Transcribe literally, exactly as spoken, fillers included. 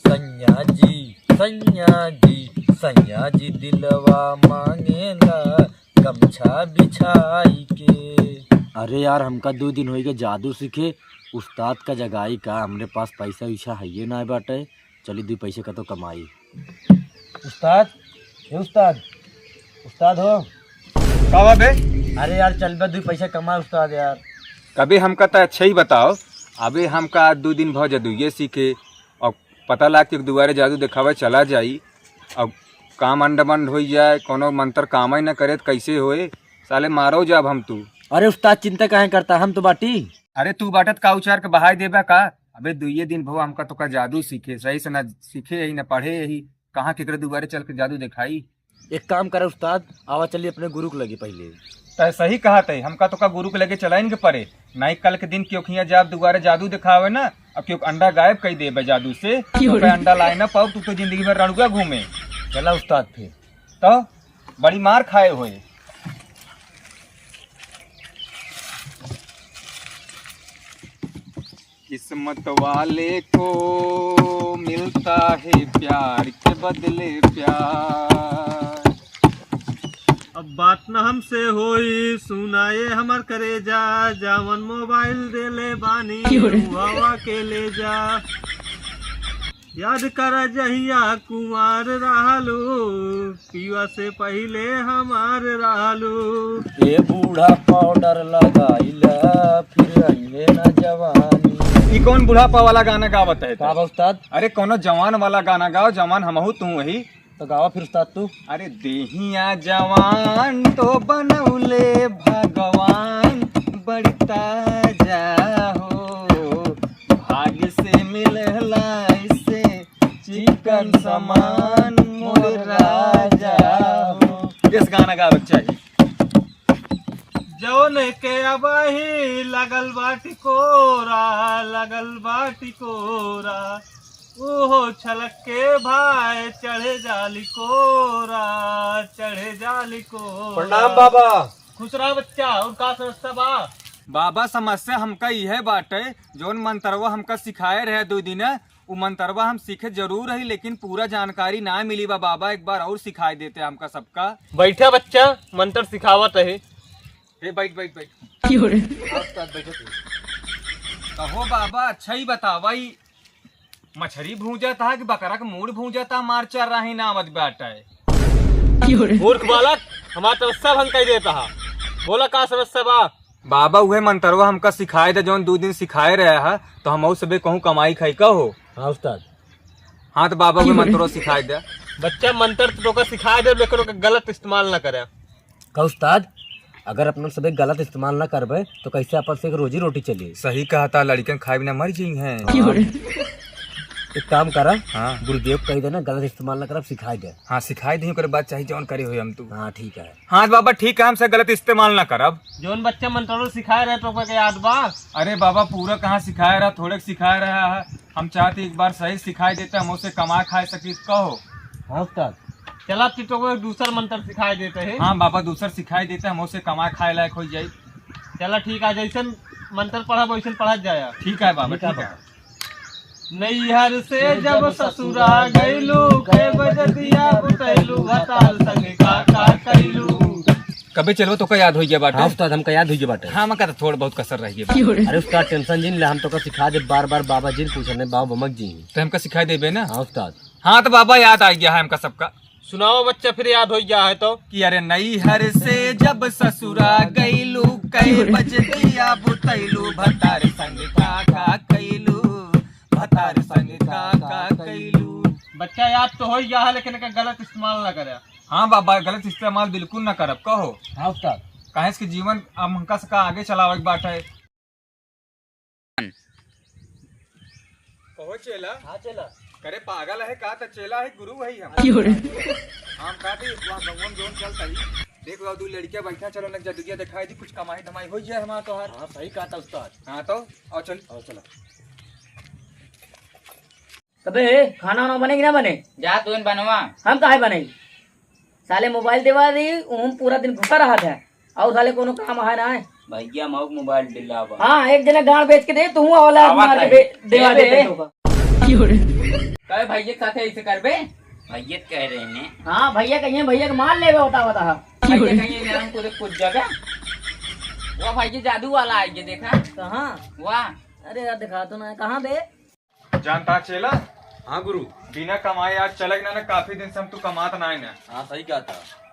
सैया जी, सैया जी, सैया जी दिलवा मांगेला गमछा बिछाई के। अरे यार, हमका दो दिन होई के जादू सीखे, उस्ताद का जगाई का, हमरे पास पैसा वैसा हइये ना बाटे। चली, दू पैसे का तो कमाई। उस्ताद, ए उस्ताद, उस्ताद हो। का बा बे? अरे यार, चल बे, दू पैसा कमा उस्ताद यार। कबे हमका त अच्छा ही बताओ, अबे हमका आज दो दिन भव जदुइये सीखे, और पता लाग के दुआरे जादू देखावे चला जाई, और काम अंड बंड होई जाए, कोनो मंत्र काम ही न करे त कैसे होए? साले मारो जाब हम तू। अरे उस्ताद, चिंता काहे करता, हम तो बाटी। अरे तू बाटत का उचार के बहाई देबा का? अबे दुइये दिन भव हमका तोका जादू सीखे, सही से ना सीखे यही ना पढ़े यही, कहाँ केकरे दुआरे चल के जादू देखाई? एक काम करा उस्ताद, आवा चली अपने गुरु के लगे पहिले। तय सही कहा तय, हमका तोका गुरु के लगे चलाइन के परे, नाई कल के दिन क्यों खिया जाब दुआरे जादू देखावे ना, अब क्यों अंडा गायब कई देबे जादू से, तोका अंडा लाए ना पाओ, तू तो जिंदगी भर रड़ुआ घूमे। चला उस्ताद फिर। तो बड़ी मार खाए होए। किस्मत वाले को मिलता है प्यार के बदले प्यार। अब बात न हमसे होई, सुनाए हमर करेजा, जावन मोबाइल देले बानी, क्यों रे? उ हवा के ले जा। याद कर जहिया कुंवार रहलू, पियवा से पहिले हमार रहलू। ए बूढ़ा पाउडर लगाइला, फिर अइहे ना जवानी। ई कौन बुढ़ापा वाला गाना गावत है? का बा उस्ताद? अरे कोनो जवान वाला गाना गाओ, जवान हमहू तू वही। तो गावा फिर उस्ताद तू। अरे देहिया जवान तो बनौले भगवान, बड़ी ताजा हो, भाग्य से मिलला इसे चिकन समान मोर राजा हो। इस गाना गावे के चाही। जौन के अबही लगल बा टिकोरा, लगल बा टिकोरा, ओहो छलक के भाई चढ़े जाली कोरा, चढ़े जाली कोरा। प्रणाम बाबा। खुश रहा बच्चा, और का समस्या बा? बाबा, समस्या हमका इहे बाटे, जौन मंतरवा हमका सिखाए रहे दो दिन, उ मंतरवा हम सीखे जरूर रही, लेकिन पूरा जानकारी ना मिली बा बाबा, एक बार और सिखाए देते हमका सबका। बैठा बच्चा, मंत्र सिखावत है। ए, बैठ, बैठ, बैठ। क्यों रे? आओ, उस्ताद, बैठो तू। कहो बाबा, अच्छा ही बतावा, ई मछरी भूंजत हा कि बकरा के मूड़ भूंजत हा, मार चार राही ना आवत बाटे। क्यों रे? मूर्ख बालक, हमार तरफ सब हम कह देता हा। बोला का समस्या बा? बाबा, उहे मंतरवा हमका सिखाए दे, जौन दो दिन सिखाए रहे हा, तो हम सबे कहूँ कमाई खाई का हो। हाँ उस्ताद। हाँ तो बाबा, उहे मंतरवा सिखाए दे। बच्चा, मंत्र तो तोका सिखाए दे, लेकिन ओकर गलत इस्तेमाल ना करे। का उस्ताद, अगर अपन सबे गलत इस्तेमाल ना करबे तो कैसे अपन से एक रोजी रोटी चली? सही कहा था, लड़कन खाए बिना मर जाई हैं। हाँ। एक काम करा, हाँ। गुरुदेव कह देना गलत इस्तेमाल ना करब, सिखाए दे। हाँ, सिखाए दे, ओकरे बाद चाहे जौन करे हो हम तू। हाँ, ठीक है। हाँ बाबा, ठीक है, हमसे गलत इस्तेमाल ना करब। जौन बच्चा मंत्रो सिखाए रहे तो ओकरा के याद बा? अरे बाबा, पूरा कहाँ सिखाए रहा, थोड़े सिखाए रहा है। हम चाहते एक बार सही सिखाए देते, हम उसे कमा खाए सकी कहो। हाँ उस्ताद। चला, फिर तो कोई दूसर मंत्र सिखाए देते हैं। हाँ बाबा, दूसर सिखाए देते, हम उसे कमा खाए लायक हो जाई। चला ठीक है, जैसन मंत्र पढ़ब वैसन पढ़त जाया। ठीक है बाबा, ठीक है ठीक है। बाबा। नैहर से जब ससुरा गइलू, कै बजे दिया बुतैलू, भतार संग का का कैलू। कबे चलबो तोका याद होइ गया बाटे? हाँ उस्ताद, हमका याद होइ गया बाटे। हाँ, हमका तो थोड़ बहुत कसर रह गया बाटे। अरे उस्ताद, टेंशन जिन ले, हम तोका सिखा दे, बार बार बाबा जी पूछने, बाबा बमक जी। तो हमका सिखाई देबे ना? हाँ उस्ताद। हाँ तो बाबा, याद आ गया है हमका सबका। सुनाओ बच्चा, फिर याद हो गया है तो। कि अरे नैहर से जब ससुरा गइलू, कै बजे दिया बुतैलू, भतार संग का का कैलू, भतार संग का का कैलू। बच्चा, याद तो हो गया है, लेकिन एकर गलत इस्तेमाल ना करे। हाँ बाबा, गलत इस्तेमाल बिल्कुल ना करब, कहो। हाँ उस्ताद। काहे से कि जीवन अब हमका सबका आगे चलावे के बाटे। कहो चेला। हाँ चेला। करे पागल है का? त चेला है, गुरु है हम। क्यों रे? हम का थी, वहाँ गंगवा में जोन चलता ही। देख लो, दो लड़कियाँ बैठा, चलो ना जदुगिया दिखाई दी, कुछ कमाई धमाई हो जाए हमारा तोहार। हाँ, सही कहा था उस्ताद। हाँ तो, आओ चल। आओ चला। अबे, खाना वाना बने कि ना बने? जा तू बनवा। हम काहे बने? साले मोबाइल देवा दी, उहम पूरा दिन घुसा रहा था। और साले कोनो काम है ना है। भैया, मौक मोबाइल दिलावा। हाँ, एक जना गाड़ बेच के दे, तू वाला आवा मार के ताई। बे-, देवा दे दे दे। तेरे को। कहे भैया के साथे ऐसे करबे? भैया तो कह रहे हैं। हाँ, भैया कहिए, भैया के मार लेबे होता होता है। भैया कहिए, मेरा हमको देख कुछ जगह। वाह भाई, ये जादू वाला आ गया, देखा? कहाँ? वाह। अरे यार, दिखा तो ना, कहाँ बे? जानता चेला? हाँ गुरु। बिना कमाए आज चलक ना, ना, काफी दिन से हम तू कमात ना है ना। हाँ, सही कहा था।